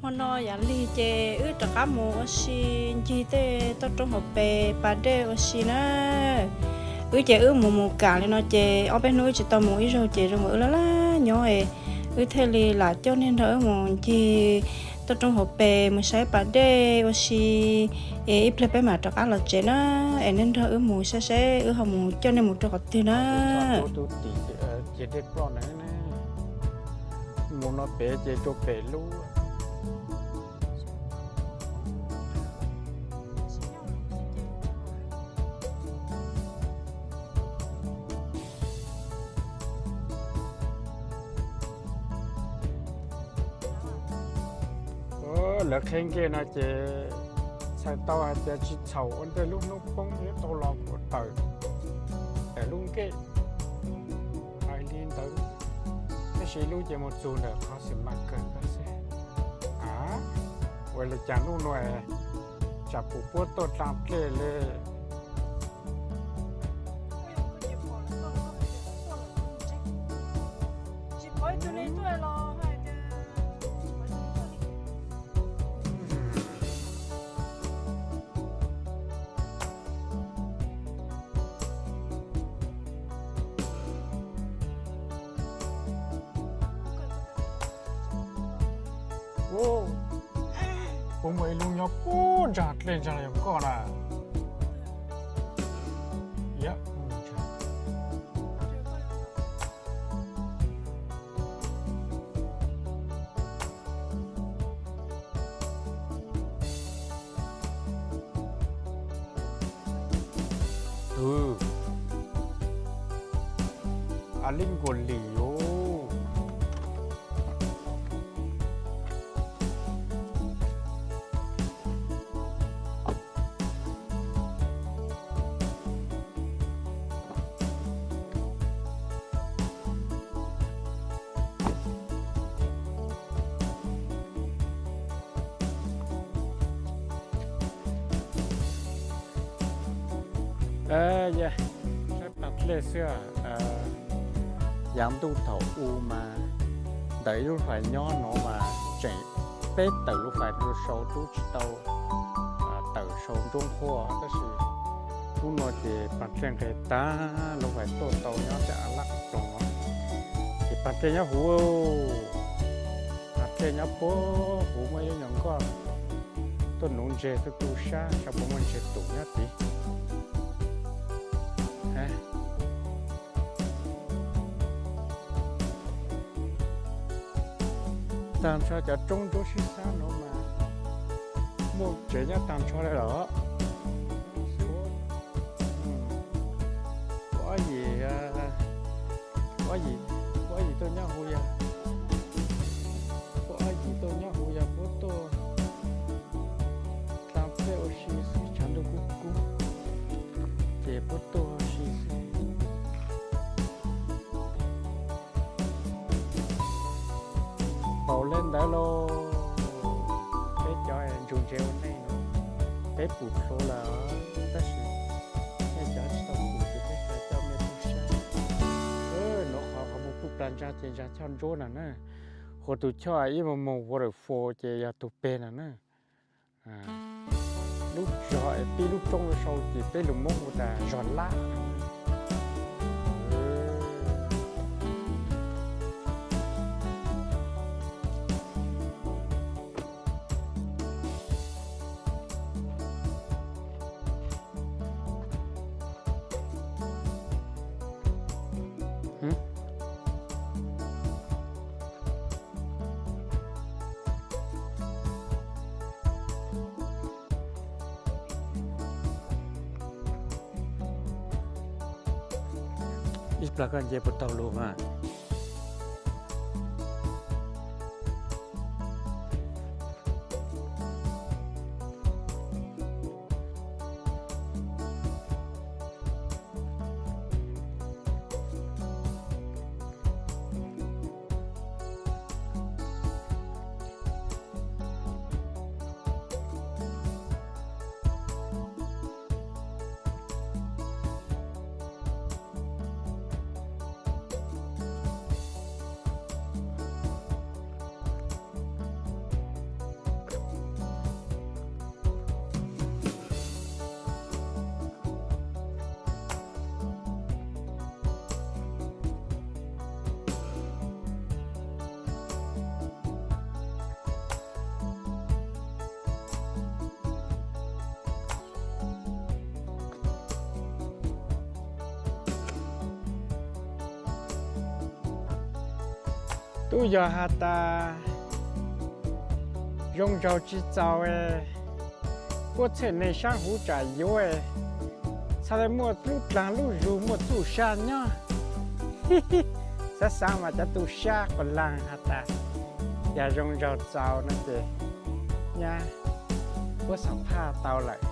Hmo no yav lig ces wb rov qab mus ua si ncig tej toj roob hauv pes pas dej ua si na. Wb ces wb mus mus kam li no ces ob peb hnub wb tsis tau mus ib zaug ces zoo nkaus wb laj laj nyob es wb thiaj li lam coj nej nrog wb mus ncig toj roob hauv pes mus saib pas dej ua si es ib pliag peb mam rov qab los tsev na. Es nej nrog wb mus saib saib wb ho mus coj nej mus rau qhov twg na. Mus no pem ces rau pem lub. Lawv qheb ncej no ces txhais tau hais tias tsis txhaum ua ntej lub hnub poob yuav tau los kuv tawm ntawm lub ncej. Hais li ntawd, tab sis ib lub ces mus txug ntawm qhov xim mas kawg xwb. Ua li cas hnub no tsam puas puab tuaj dlaag dlej li. Puab muaj ib lub nyob puag nraag dlej nraag li koj na. Tus, a li nkuas lim yuv. Saib taag dlej xwb. Yaav ntuj thaum u mas ntawm ib lub fais nyob nuav mas tseem peb tawm lub fais rua sau tub tsis tau tawm sau nruab nqhuab, tab sis hnub no ces paag dlej nqes taag lub fais tuaj tau nyob tej av laj ploog. Ces paag dlej nyob huv, paag dlej nyob puag huv muaj ib lub nyuam nkoj tuaj nuv ntseg tuaj tu sab, sab puas muaj ntseg tum nyob tid. Taag nrho cov roob ntsuab sib sab nuav mas muaj tsev nyob taag nrho le los. Puab yim, puab yim, puab yim tuaj nyob huv yog, puab yim tuaj nyob huv yog puab tuaj dlaag dlej ua si xwb, tshav ntuj kub kub ces puab tuaj ua si xwb. Paum le ntawd lauj, peb cov ntsug ntsev ua neej no, peb pum dlhuav lawm, tab sis nej cov tsis tau pum ces peb xav coj mej tub sab. Nuav qhov, qhov mus puj plas ntsa ces ntsa choj ntsuab na na, hu tus choj ib moog moog waterfall ces yog tug peg na na. Lub zog es pib lub roob lub sau ces peb lug Moob hu tas zog lab. Ib plag koj nce puas taug lug mas. Twb yog has tas zoo nraug tsis txaus, puab txhaj neeg saab huv tsam yuav, txhaj le muaj lub dlaag lub zug muaj txuj sab nyob. Xaav xaav mas cov txuj sab quas laag has tas yog zoo nraug txaus no ces nyab puab xam phaj tau lawm.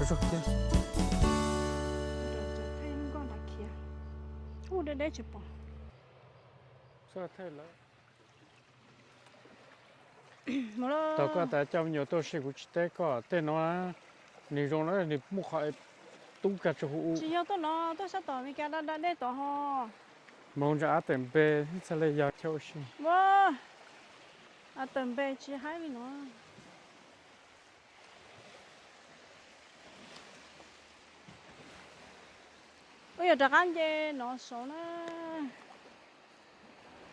Thaij nkoj nrad khiav, ub deb deb tsis pom. Thaij lawm. Tau koj tas coj me nyuam tuaj sim kuv tsis teb koj tej no, nws zoo na nws muaj qhov tub kag tso huv. Tsis yog tuaj no, tuaj sab tom Amelikas da da dej tod ho. Moog ntsa av tawm npe txhaj le yog chaw ua si. Av tawm npe tsis haib li no. Wb yuav rov qab nce no saud na.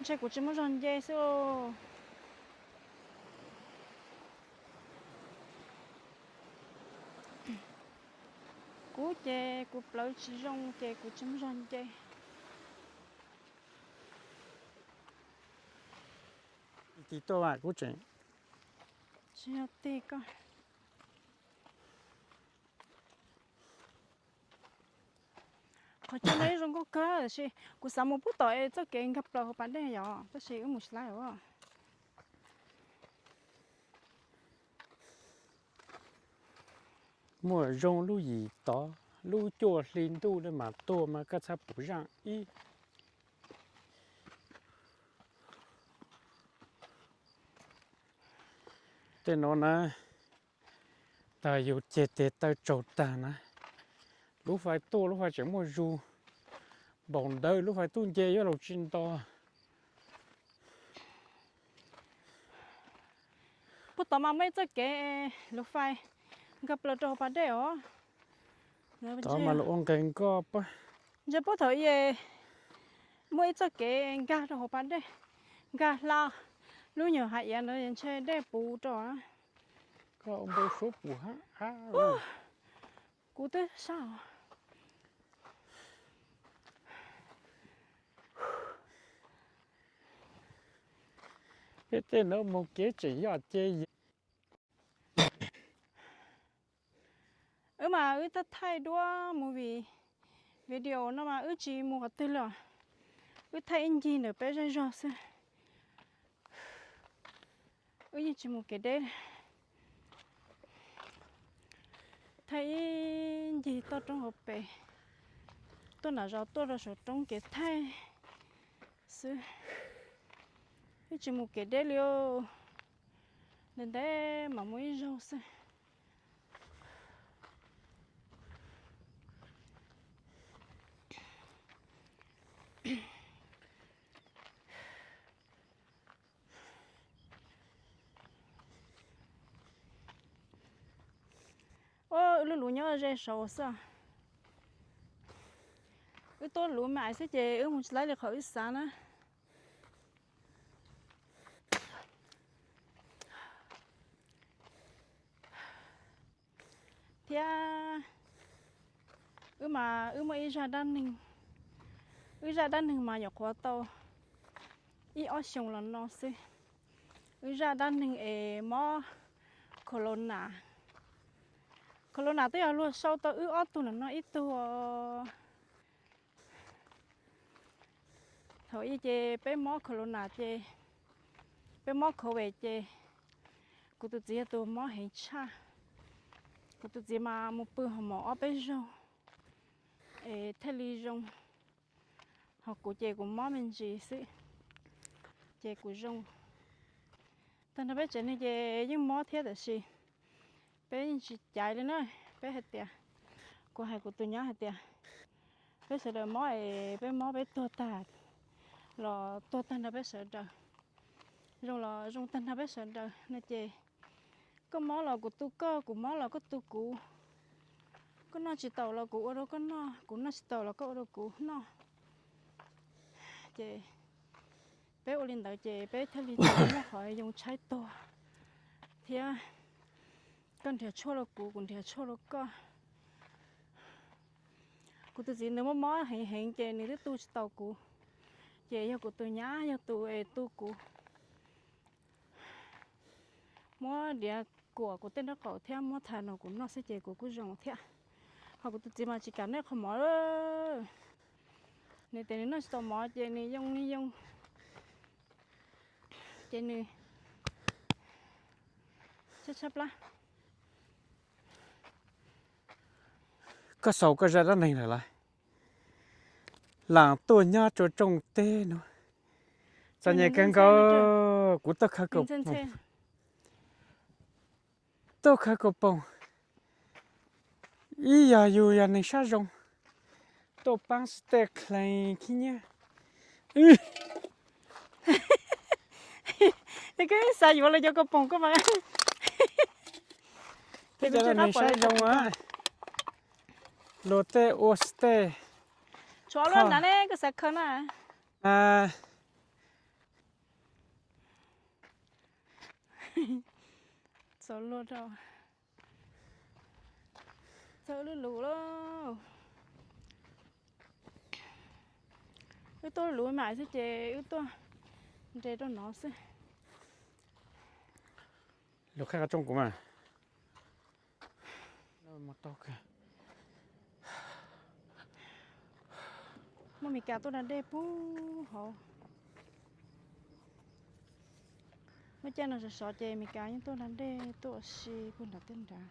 Ntshe kuv tsis muaj zog nce xwb. Kuv ces kuv plawv tsis zoo ces kuv tsis muaj zog nce. Tig tuaj kuv tseem tsis yog tig koj. Qhov chaw no zoo nkauj kawg tab sis kuv xav mus pub tom es txoj kev nkag plaws hauv pas dej yom, tab sis wb mus tsis laib os. Muaj zoo lub yim tod, lub cuaj hli ntuj le mas tuaj mas koj txhaj pum zaaj ib. Tej no na, tas yus ceg tes taw tsaug tag na, lub fais tuaj lub fais tseem muaj zug, npaum ntawd lub fais tuaj nce yuav luag tsis nto. Puag tod mas muaj ib txoj kev lub fais nkag plaws rau hauv pas dej os. Tod mas lawv ua nqes nkoj pab. Ntshe puag thaum ub muaj ib txoj kev nkag rau hauv pas dej, nkag hla lub nyuag hav iav ntawd ntshe dej puv rau. Koj ua npau suav pum hab. Kuv twb sab. Peb tej no mus kev tseem yog ces. Wb mas wb thaij thaij duab movie video no mas wb tsis mus qhov twg li os. Wb thaij ib ncig ntawm peb zej zog xwb. Wb yeej tsis mus kev deb. Thaij ib ncig toj roob hauv pes, tuaj nram zos tuaj rau saum roob kev thaij xwb. Wb tsis mus kev deb li os. Ntev ntev mam mus ib zaug xwb. Wb lub lus nyob ze saud xwb. Wb tuaj luv me ais xwb ces wb mus tsis laib li qhov wb xav na. Thiab wb mas wb muaj ib zaj dab neeg, wb zaj dab neeg mas nyuam qhuav tau ib ob xyoos los no xwb. Wb zaj dab neeg es mob corona. Corona twb yog luag sau tau wb ob tug no ib tug. Thaum ub ces peb mob corona ces, peb mob covid ces kuv tus txiv yog tus mob heev tshaj. Kuv tus txiv mas mus pw hoo mos ob peb zaug es thiaj li zoo. Ho kuv ces kuv mob me ntsis xwb ces kuv zoo. Tag nrho peb tsev neeg ces yeej mob thiab tiam sis peb yeej tsis caiv li na. Peb hais tias, kuv hais kuv tus nyab hais tias peb sawv daws mob es peb mob peb tuag tag los tuag tag nrho peb sawv daws, zoo los zoo tag nrho peb sawv daws no ces koj mob los kuv tu koj, kuv mob los koj tu kuv. Koj noj tsis taus los kuv ua rau koj noj, kuv noj tsis taus los koj ua rau kuv noj. Ces peb ua li ntawd ces peb thiaj li tsis muaj qhov yoo tshaib tuag thiab koj nrhiav tshuaj rau kuv, kuv nrhiav tshuaj rau koj. Kuv tus txiv nws mob mob heev heev ces nws twb tu tsis taus kuv, ces yog kuv tus nyab yog tus es tu kuv. Muab diav kuam kuv tej nraub qaum thiab muab tha no kuv noj xwb ces kuv kuj zoo thiab. Ho kuv tus txiv mas tsis kam noj qhov mov. Nws tias nws noj tsis tau mov ces nws yoo nws yoo ces nws tshaib tshaib plab. Koj xaus koj zaj dab neeg lawm lauj? Lam tuaj nyob rua rooj teb no, txom nyem kawg nkaus. Kuv tuaj khawb kaus poom, tuaj khawb kaus poom, ib yog yus yog neeg sab zoo, tuaj paab xtej khlees khib nyiab. Koj xav yuav los cov kaus poom koj mas. Koj cov neeg sab zoo a, luag tej ua xtej. Tshuav luaj nrad ne, koj xav khawb na. Txaus luag rau. Txog wb lub lus lauj. Wb tuaj luv me ais xwb ces wb tuaj nres rau no xwb. Lug qhib qhov rooj kuv mas. Muaj Mes Kas tuaj da dej puag hauv. Muaj caij no sov sov ces Mes Kas yeej tuaj da dej tuaj ua si puag nram tej nrad.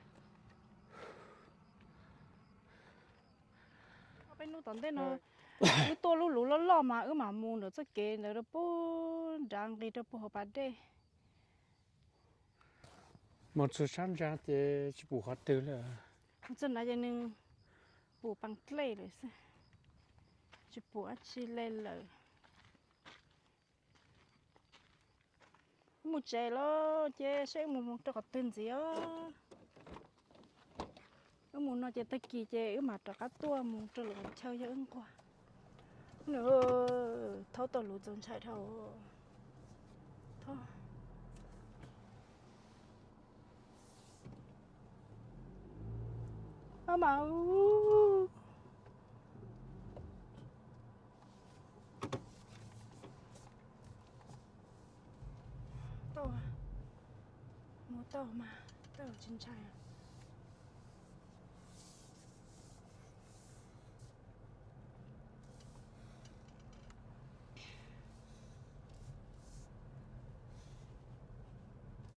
Peb hnub tom ntej no wb tuaj lub luv loj loj mas wb mam mus ntawm txoj kev ntawd rau puag nrad nqis rau puag hauv pas dej. Mus txog sab ntsa ces tsis pum qhov twg lawm. Mus txog nrad ces nws pum pas dlej lawm xwb, tsis pum dab tsi li lawm. Wb mus tsev lawm ces seb wb mus mus rau qhov twg ntxiv os. Wb mus no ces tag kis ces wb mam rov qab tuaj mus rau lwm qhov chaw yog wb nquag. Nws thaub tau luv txaus ntshai dhau. Thaub. Ab mas. Tau, mus tau mas tau tsis ntshai.